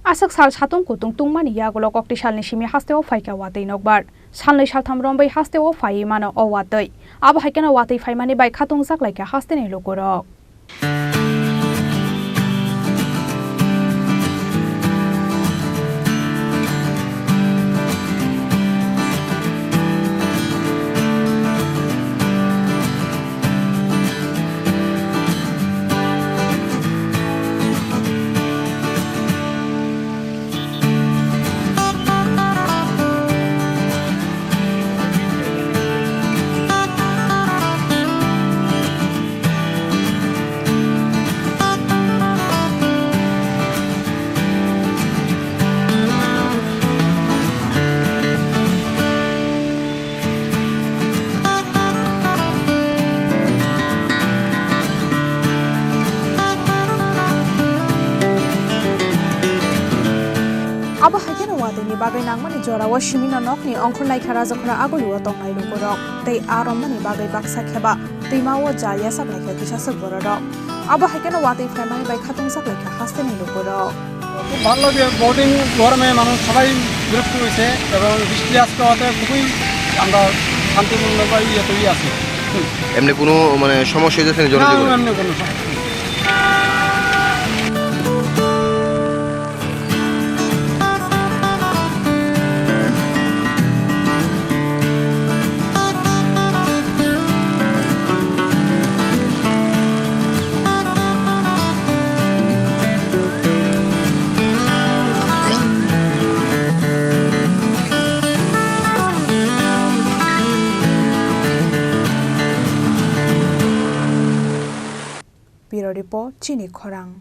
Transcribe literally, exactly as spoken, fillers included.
Aswk sal satung kutung tungmani yagulo kokti salni simi hasteo phaikha watwi nokbar. Salnwi saltham romwi hasteo phaiwi mano o watwi. Abo hai kheno watwi phaimani bai khatungjak laikha hasteni lukurok. Abo hai kheno watwini bagwi nangmani jorao simino nokni ongkhor naikha rajakhora agulio tongnai lukurok tei a romnani bagwi baksa kheba twimao ja yachak naikha kisaswk bororok. Abo hai kheno watwi phaimani bai khatungjak laikha hasteni lukurok. খুব ভালো লাগে, বোটিং গরমে মানুষ সবাই বিরক্ত হয়েছে এবং বৃষ্টি আজকে হতে খুবই আমরা শান্তিপূর্ণ বা ইয়ে তৈরি আছি। এমনি কোনো মানে সমস্যা হইতেছে না না, জনজীবনে? এমনি কোনো সমস্যা নেই। Bureau Report, Chini Khorang.